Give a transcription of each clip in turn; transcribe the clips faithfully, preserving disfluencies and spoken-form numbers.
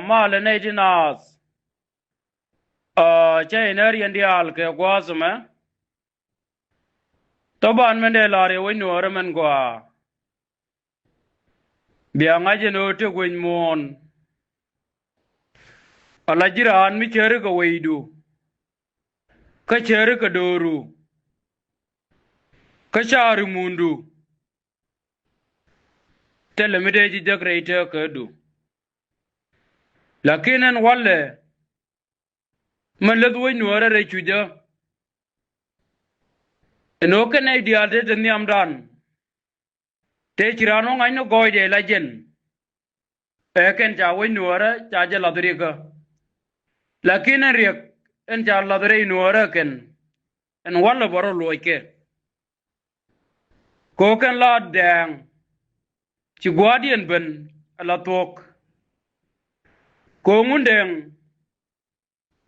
Malɛ nɛy ti naath. Aa, cä inɛ riɛn diaal kɛ gua̱a̱th ɛmɛ. Thaban mɛn dee la̱r yɛ wec nuɔɔrä mɛn gɔaa. Bia ŋa̱c ɛn ɣöö tëk wec muɔ̱ɔ̱n. Ala ji̱ raan mi cäri kɛ wecdu, kä cäri kɛ dööru, kä caari mundu. Thilɛ mi dee ji̱ jek rɛy tëkädu. Lakin ɛn walɛ, mɛn läth wec nuɔɔrä rɛy cucä. Ɛn ɣöö kɛn nɛy diaal te te nhiamdan, te ci raan wä ŋa̱cni gɔɔydɛ la jɛn. Ɛ kɛn ca wec nuɔɔrä ca jɛ lath riɛkä. Lakin ɛn riɛk ɛn ca lath rɛy nuɔɔrä kɛn, ɛn walɛ bä rɔ luɔckɛ. Kɛ ɣöö kɛn la dɛɛŋ, ci gua̱a̱thdiɛn ben ala thuɔ̱k. Kɛ ɣöö Ŋundɛŋ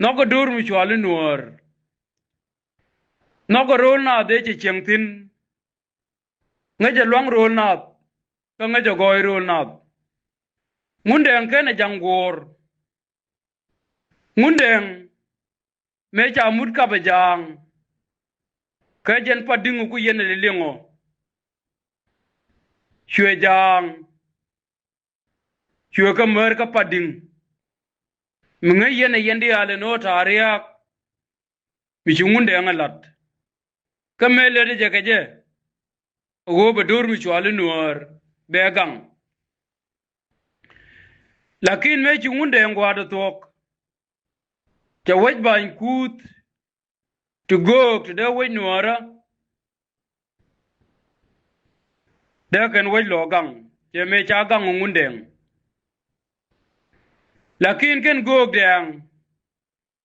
nhɔkɛ do̱r mi cuali nuäär. Nhɔkɛ ro̱o̱l naath ëë cɛ cieŋ thi̱n. Ŋäcɛ lua̱ŋ ro̱o̱l naath, kä ŋäcɛ gɔɔy ro̱o̱l naath. Ŋundɛŋ kenɛ ja̱ŋ guɔ̱ɔ̱r. Ŋundɛŋ mëë ca mut kapɛ ja̱a̱ŋ. Kä jɛn Padiŋ ku yɛn ɛ li̱liŋɔ. Cuɛ ja̱a̱ŋ. Cuɛ kä määr kä Padiŋ. Mi ŋäc yɛn ɛ yɛn diaal ɛn ɣöö ta̱a̱ ria̱a̱k. Mi ci Ŋundɛŋ ɛ la̱t. Kä mëë lätdɛ jɛ kɛ jɛ, ɛ ɣöö bɛ do̱r mi cuali nuäär bɛ gaŋ. Lakin mëë ci Ŋundɛŋ gua̱a̱thdɛ thuɔ̱k, cɛ wec ba̱ny kuuth ti göök ti dee wec nuäärä. Dee kɛn wec lɔ gaŋ, cɛ mëë ca gaŋ ɛ Ŋundɛŋ. Lakin kɛn göök dɛɛŋ,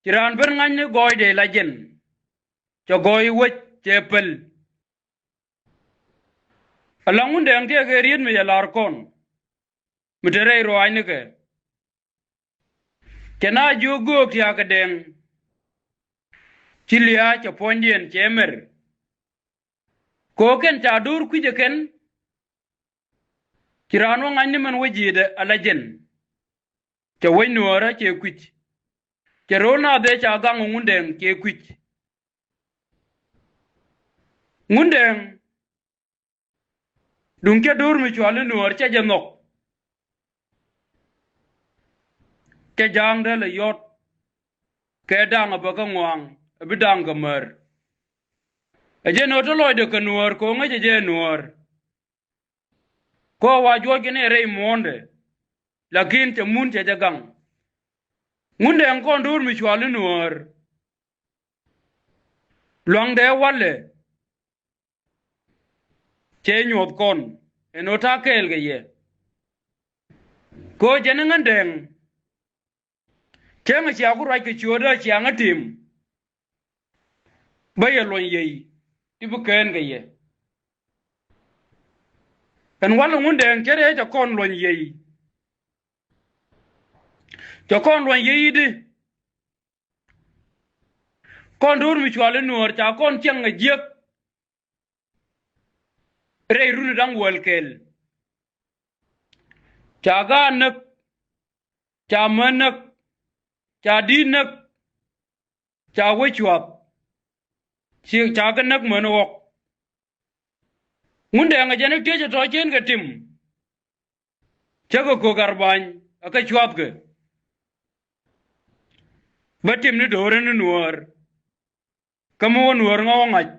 ci raan ben ŋa̱cni gɔɔydɛ la jɛn. Cɛ gɔɔy wec cɛ päl. Ala Ŋundɛŋ tëëkɛ riet mi cɛ la̱r kɔn, mi te rɛy ruaacnikɛ. Cɛ na jiök göök tia̱a̱ kɛ dɛŋ. Ci lia̱a̱ cɛ puɔ̱nydiɛn cɛ mɛr. Kɛ ɣöö kɛn ca do̱r kui̱c ɛ kɛn. Ci raan wä ŋa̱cni mɛn wä ji̱i̱dɛ ala jɛn. Cɛ wec nuäärä cɛ kui̱c. Cɛ ro̱o̱l naath ëë ca gaŋ ɛ Ŋundɛŋ cɛ kui̱c. Ŋundɛŋ duŋ cä do̱r mi cuali nuäär cä jɛ nhɔk. Cä ja̱a̱ŋ dee lɛ yɔ̱t. Kɛ da̱ŋ ɛ bä kä ŋua̱a̱ŋ ɛ bi da̱ŋ kɛ määr. Ɛ jɛn ɣöö te lɔcdɛ kɛ nuäär kɛ ɣöö ŋäcɛ jɛ nuäär. Kɛ ɣöö wa juɔc kɛn ɛ rɛy muɔ̱ɔ̱ndɛ. Lakin cɛ mun cɛ jɛ gaŋ. Ŋundɛŋ kɔn do̱r mi cuali nuäär. Luaŋdɛ walɛ. Cɛ nyuɔ̱th kɔn ɛn ɣöö ta̱a̱ kɛɛl kɛ yɛ. Kɛ ɣöö jɛn i̱ Ŋundɛŋ. Cäŋ ɛ cia ku ruac kɛ ciöötdä cia ŋä tim. Bä yɛ luɔ̱ny yey ti bi kään kɛ yɛ. Ɛn walɛ Ŋundɛŋ cä rɛy cɛ kɔn luɔ̱ny yey. Cɛ kɔn luɔ̱ny yey i̱di. Kɔn do̱r mi cuali nuäär ca kɔn cieŋ ɛ jiäk. Rɛy runi da̱ŋ wäl kɛl. Ca gaat näk. Ca män näk. Ca di̱i̱t näk. Ca wec cua̱th. Ci ca kɛ näk män ɣɔ̱k. Ŋundɛŋ ɛ jɛn i̱ tiecɛ tɔ̱ cien kɛ tim. Cä kɛ ko̱k arbany ɛ kɛ cua̱thkɛ. Bä tim ni do̱r ni nuäär. Kä mi wä nuäär ŋa wä ŋa̱c.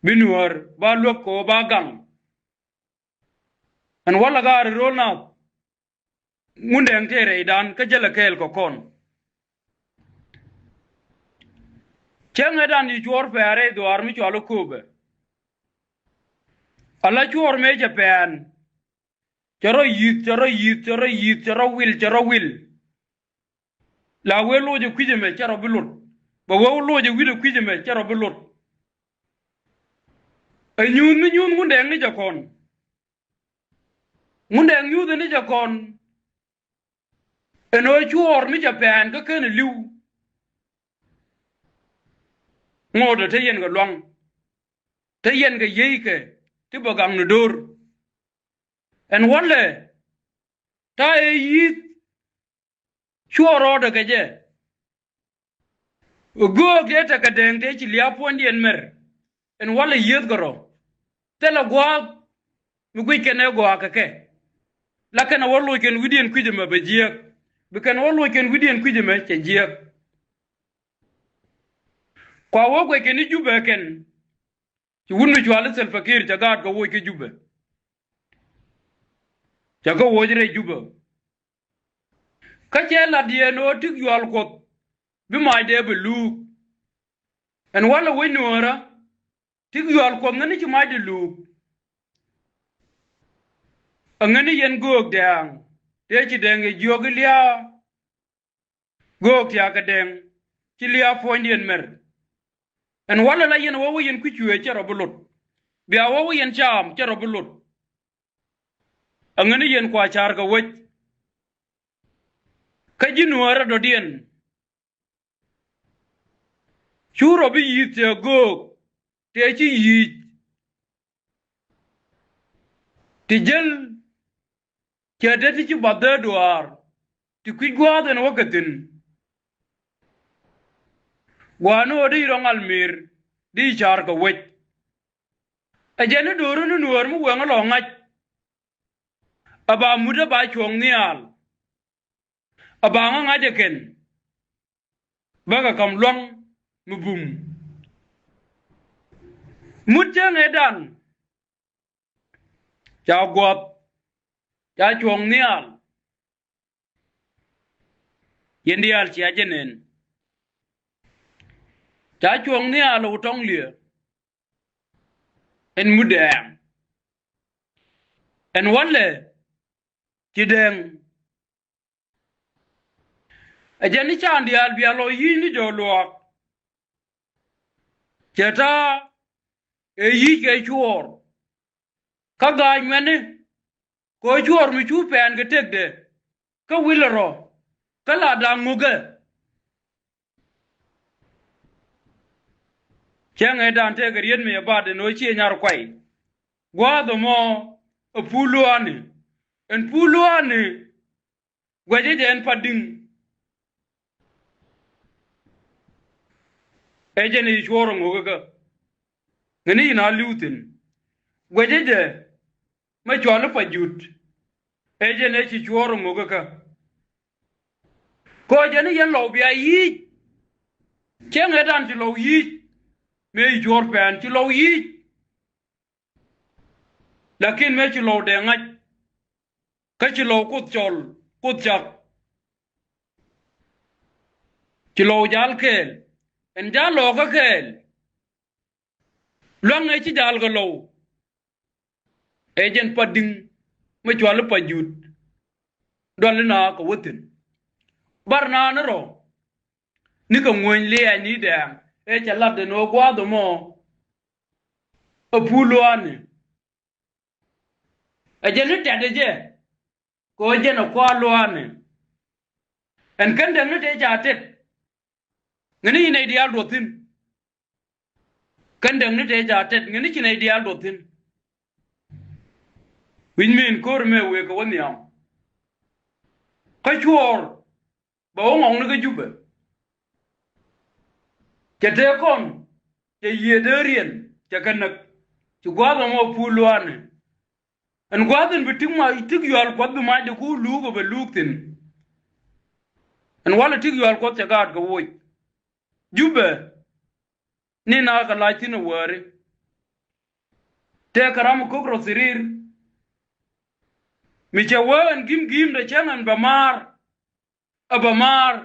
Bi nuäär ba luäk kɛ ɣöö ba gaŋ. Ɛn walɛ gaari ro̱l naath. Ŋundɛŋ tëë rɛydan kä jälɛ kɛɛl kɛ kɔn. Cäŋ ëëdan ci cuɔɔr pɛ̈ɛ̈r rɛy dhuaar mi cɔal i̱ Kööbɛ. Ala cuɔɔr mëë cɛ pɛ̈ɛ̈n. Cɛ rɔ yi̱th, cɛ rɔ yi̱th, cɛ rɔ yi̱th, cɛ rɔ wil, cɛ rɔ wil. La wee loc ɛ kui̱c ɛmɛ cɛ rɔ bi lot. Bɛ wee loc ɛ wi̱c ɛ kui̱c ɛmɛ cɛ rɔ bi lot. Ɛ nyuuth mi nyuuth Ŋundɛŋ ni jɛ kɔn. Ŋundɛŋ nyuuth ni jɛ kɔn. Ɛn ɣöö cuɔɔr mi cɛ pɛ̈ɛ̈n kä ken ɛ li̱w. Ŋo̱o̱tdɛ te yɛn kɛ luaŋ. Te yɛn kɛ yiëëckɛ ti bɛ gaŋ ni do̱r. Ɛn wälɛ. Ta̱a̱ ëë yi̱th cuɔɔr rɔɔdɛ kɛ jɛ. Ɛ göök tëë tekɛ dɛŋ tëë ci lia̱a̱ puɔ̱nydiɛn mɛr. Ɛn walɛ yiëëth kɛ rɔ. Thilɛ gua̱a̱th mi guic kɛn ɛ gɔaa kɛ kɛ. La kɛn ɛ wä loc kɛn wi̱cdiɛn kui̱c ɛmɛ bɛ jiääk. Bi kɛn ɛ wä loc kɛn wi̱cdiɛn kui̱c ɛmɛ cɛ jiääk. Kua wä guɛc kɛn i̱ Jubɛ kɛn. Ci wut mi cuali Salva Kiir cɛ gaat kɛ woc kä Jubɛ. Cɛ kɛ woc rɛy Jubɛ. Kä cɛ lat yɛn ɣöö tik yual Kuɔth bi macdɛ bi luuk. Ɛn walɛ wec nuɔ̱ɔ̱rä tik yual Kuɔth ŋäni ci macdɛ luuk. Aŋäni yɛn göök dɛ̈ɛ̈ŋ tëë ci dɛŋ yɛ jiök i̱ lia̱a̱. Göök tiakä dɛŋ ci lia̱a̱ puɔ̱nydiɛn mɛr. Ɛn walɛ la yɛn wä wä yɛn kui̱ cuëë cɛ rɔ bi lot. Bia wä wä yɛn caam cɛ rɔ bi lot. Aŋäni yɛn kua ca̱r kɛ wec. Kä ji̱ nuäärä dɔ̱diɛn. Cu rɔ bi yi̱th tëë göök tëë ci yi̱i̱c. Ti jäl cɛ det ti ci bath dee duaar ti kui̱c gua̱a̱th ɛn wä kɛ thi̱n. Gua̱a̱ni ɣöö di rɔ ŋal mi̱i̱r di ca̱r kɛ wec. Ɛ jɛn ni do̱ri ni nuäär mi wëŋä lɔ ŋa̱c. Ɛ ba mut ɛ ba cuɔ̱ŋ nhial. Ɛ ba ŋä ŋa̱c ɛ kɛn. Bäkɛ ka̱m lua̱ŋ mi bum. Mut cäŋ ëëdan. Ca guɔ̱th. Ca cuɔ̱ŋ nhial. Yɛn diaal cia jɛ nɛn. Ca cuɔ̱ŋ nhial ɛ wä tɔ̱ŋ liɛ. Ɛn mut dɛɛŋ. Ɛn walɛ ci dɛŋ. Ɛ jɛn ni can diaal bia lɔ yi̱c ni jɔk luaak. Cɛ ta̱a̱ ëë yi̱c kɛ cuɔɔr. Kä ga̱a̱c ŋuɛ̈tni kɛ ɣöö cuɔɔr mi cu pɛɛn kɛ tëkdɛ. Kä wilɛ rɔ kä la da̱ŋ ŋukä. Cäŋ ëëdan tëëkɛ riet mi ɛ bat ɛn ɣöö ciɛ nyar kuay. Gua̱a̱th ɛmɔ ɛ pul luaani. Ɛn pul luaani. Guɛcä jɛ ɛn pat di̱ŋ. Ɛ jɛn i̱ cuɔɔr ɛŋokä kä ŋäni yɛn a li̱w thi̱n. Guɛcä jɛ mɛ cuali pa jut. Ɛ jɛn ɛ ci cuɔɔr ɛŋokä kä. Kɛ ɣöö jɛn i̱ yɛn lɔw bia yi̱i̱c. Cäŋ ëëdan ci lɔw yi̱i̱c. Mëë i̱ cuɔɔr pɛn ci lɔw yi̱i̱c. Lakin mëë ci lɔw dee ŋa̱c. Kä ci lɔw Kuoth cɔl Kuoth cak. Ci lɔw jal kɛɛl. Ɛn jal lɔɔkä kɛɛl. Luaŋ ëë ci jal kɛ lɔw. Ɛ jɛn pat di̱ŋ mi cuali pa jut. Duali na kɛ wä thi̱n. Bar na ni rɔ. Nikɛ ŋuäny liɛɛc ni dɛɛŋ ëë cɛ lat ɛn ɣöö gua̱a̱th ɛmɔ. Ɛ pul luaani. Ɛ jɛn ni tɛ̈t ɛ jɛ. Kɛ ɣöö jɛn ɛ kua̱r luaani. Ɛn kän däkni tëë ca tɛt. Ŋäni ci nɛy diaal duɔth thi̱n. Kän däkni tëë ca tɛt ŋäni ci nɛy diaal duɔth thi̱n. Wi̱c min ko̱r mëë wëë kɛ wä nhiam. Kä cuɔɔr. Bɛ wä ŋɔkni kä Jubɛ. Cɛ tëë kɔn cɛ yiëë dee riɛn cɛ kɛ näk. Ci gua̱a̱th ɛmɔ pul luaani. Ɛn gua̱a̱th in bi tik ma tik yual Kuɔth bi macdɛ ku luuk ɛ bɛ luuk thi̱n. Ɛn walɛ tik yual Kuɔth cɛ gaat kɛ woc. Jubɛ. Ni na kɛ lac thi̱n ɛ wäri. Tëë kɛ ram ɛ ko̱k rɔ thirir. Mi cɛ wee ɛn gi̱m gi̱i̱m dee cäŋ ɛn bɛ maar. Ɛ bɛ maar.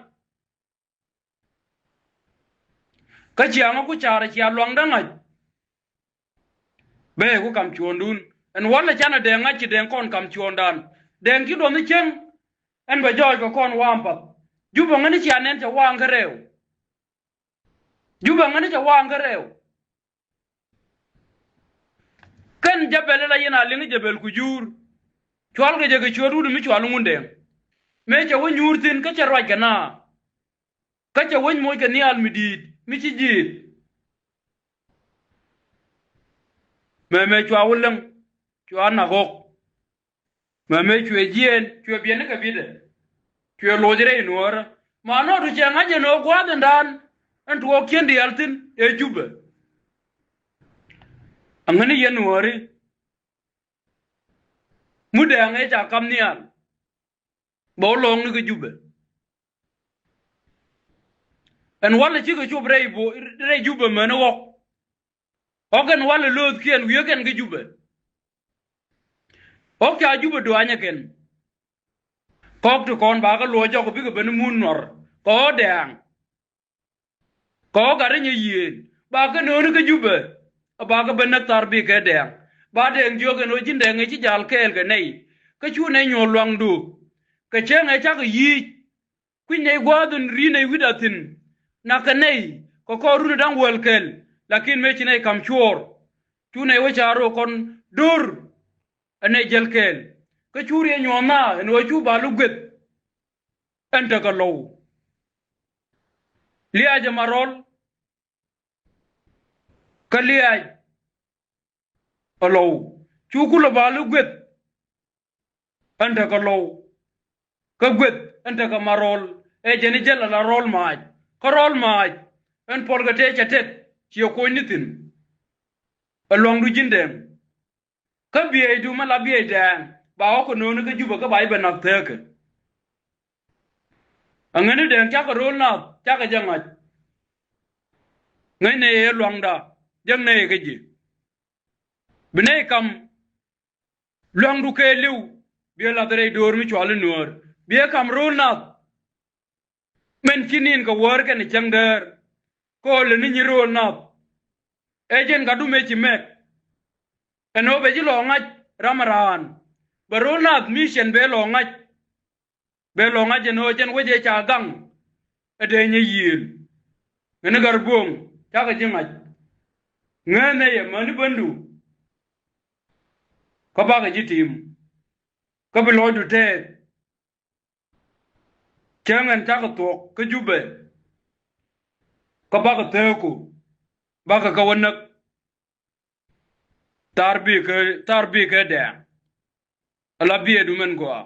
Kä ciaŋä ku ca̱rä cia luaŋdä ŋa̱c. Bee ku kam cuɔ̱ɔ̱ŋdun ɛn walɛ canɛ dee ŋa̱c ci dee kɔn kam cuɔ̱ɔ̱ŋdan. Dee ci duɔ̱nh cäŋ. Ɛn bɛ jɔɔc kɛ kɔn waŋ path. Jubɛ ŋäni cia nɛn cɛ waŋ kä rɛw. Jubɛ ŋäni cɛ waŋ kä rɛw. Kɛn jebel ila yɛn a liŋ jebel ku juur. Cual kɛ jɛ kɛ ciöt wut mi cual ŋundɛ. Mëë cɛ wä nyuur thi̱n kä cɛ ruac kɛ na. Kä cɛ wä moc kɛ nhial mi di̱i̱t mi ci ji̱i̱t. Mëë mëë cua wä läŋ cua nak ɣɔk. Mɛ mëë cuɛ jiɛɛn, cuɛ biɛn ni kɛ bi̱dɛ. Cuɛ loc rɛy nuɔ̱ɔ̱rä. Ma nɔɔdu cɛ ŋa̱c ɛn ɣöö gua̱a̱th ɛn daan ɛn tuɔɔk cien diaal thi̱n ɛ Jubɛ. Aŋäni yɛn nuɔ̱ɔ̱ri. Mudɛɛŋ ëë ca kam nhial. Bɛ wä lɔɔŋni kä Jubɛ. Ɛn walɛ cikɛ cop rɛy bo, rɛy Jubɛ män ɣɔ̱k. Ɣɔ̱k ɛn walɛ lööthkiɛn wi̱i̱ ɣä kɛn kä Jubɛ. Ɣɔ̱k ca Jubɛ dua̱a̱nyä kɛn. Kɔk ti kɔn ba kä luɔ̱c jɔk bikɛ ben mun nɔr kɛ ɣɔ̱k dɛ̈ɛ̈ŋ. Kɛ ɣɔ̱k gat rɛy nyin yiëën ba kɛ nööni kä Jubɛ. Ba kɛ ben näk thar bikɛ dɛ̈ɛ̈ŋ. Ba dɛ̈ɛ̈ŋ jiök ɛn ɣöö ji̱n dɛ̈ɛ̈ŋ ëë ci jal kɛɛl kɛ nɛy. Kä cu nɛy nyuɔ̱th luaŋdu. Kɛ cäŋ ëë cakɔ yi̱i̱c. Kui̱ny nɛy gua̱a̱th in ri̱i̱n nɛy wi̱cdɛ thi̱n. Nak kɛ nɛy kɛ kɔr run da̱ŋ wäl kɛl. Lakin mëë ci nɛy ka̱m cuɔɔr. Cu nɛy wä ca̱r ɣöö kɔn do̱r. Ɛ nɛy jäl kɛɛl. Kä cu riɛy nyuɔ̱ɔ̱n naath ɛn ɣöö cu bal i̱ gueth. Ɛn tekɛ lɔw. Liac ɛ Marɔl. Kä liac ɛ lɔw. Cu kulɛ bal i̱ gueth. Ɛn tekɛ lɔw. Kä gueth ɛn tekɛ Marɔl. Ɛ jɛn i̱ jäl ala Rɔl Maac. Kä Rɔl Maac ɛn puɔlkɛ tëë cɛ tet ciɛ kuɔ̱ny ni thi̱n. Ɛ luaŋdu ji̱n dɛ̈ɛ̈ŋ. Kä bieydu mi la biey dɛ̈ɛ̈ŋ ba ɣɔ̱k kɛ nööni kä Jubɛ kä ba ji̱ bɛ nak thääkɛ. Aŋäni dɛ̈ɛ̈ŋ cakɔ ro̱o̱l nath cakɔ jɛ ŋa̱c. Ŋäcnɛ yɛ luaŋda jek nɛy kä ji̱. Bi nɛy kam luaŋdu kɛɛliw. Biɛ lath rɛy döör mi cual i̱ Nuäär biɛ kam ro̱o̱l nath. Min ci ni̱n kɛ wäär kɛnɛ cäŋ däär. Kɛ ɣöö lɛ ni nyi ro̱o̱l nath. Ɛ jɛn gatdu mëë ci mɛk. Ɛn ɣöö bɛ ji̱ lɔɔk ŋa̱c ram ɛ raan. Bɛ ro̱o̱l nath mi cɛn bɛ lɔɔk ŋa̱c. Bɛ lɔɔk ŋa̱c ɛn ɣöö jɛn wec ëë ca gaŋ. Ɛ dee nyɛ yiëël. Ŋäni gat buɔ̱ŋ cakɛ ji̱ ŋa̱c. Ŋäänɛ yɛ mäni bändu. Kä bakɛ ji̱ tim. Kä bi lɔcdu tɛɛth. Cäŋ ɛn cakɔ thuɔ̱k kä Jubɛ. Kä bakɔ thääku. Bakɔ kɛ wä näk. Thar bikɛ, thar bikɛ dɛ̈ɛ̈ŋ. Ala bieydu min gɔaa.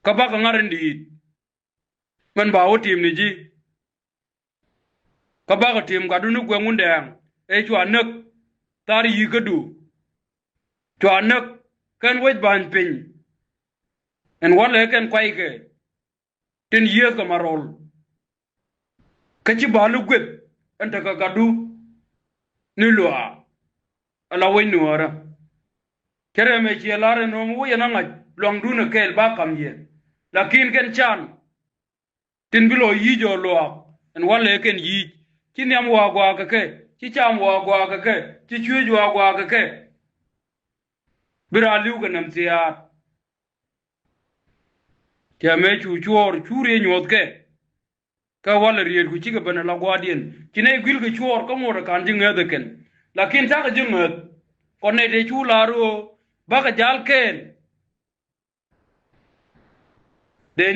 Kä bakɔ ŋa̱r in di̱i̱t. Min ba wä tim ni ji̱. Kä bakɔ tim gatdu ni guɛŋ wundɛɛŋ ëë cua näk. Thar yi̱i̱kädu. Cua näk kɛn wec ba̱ny piny. Ɛn walɛ kɛn kuaykɛ. Tin yiëëth kɛ Marɔl. Kä ci bal i̱ gueth ɛn tekɛ gatdu. Ni luaak. Ala wec Nuäärä. Cɛ rɛm ɛ ciɛ lar ɛn ɣöö mi wä yɛn a ŋa̱c luaŋdun ɛ kɛɛl ba ka̱m yɛ. Lakin kɛn can. Tin bi lɔ yi̱i̱c ɔ luaak ɛn walɛ kɛn yi̱i̱c. Ci nhiam waak guaak kɛ kɛ, ci cam waak guaak kɛ kɛ, ci cuëëc waak guaak kɛ kɛ. Bi raan li̱w kɛ nɛm thiaar. Cɛ mëë cu cuɔɔr cu riey nyuɔ̱thkɛ. Kä walɛ riet ku cikɛ ben ala gua̱a̱thdiɛn ci nɛy gui̱l kɛ cuɔɔr kä ŋot ɛ ka̱n ji̱ ŋäth ɛ kɛn. Lakin cakɛ ji̱ ŋäth. Kɔn nɛy tëë cu la̱r ɣöö bakɛ ja̱l kɛɛl. Dee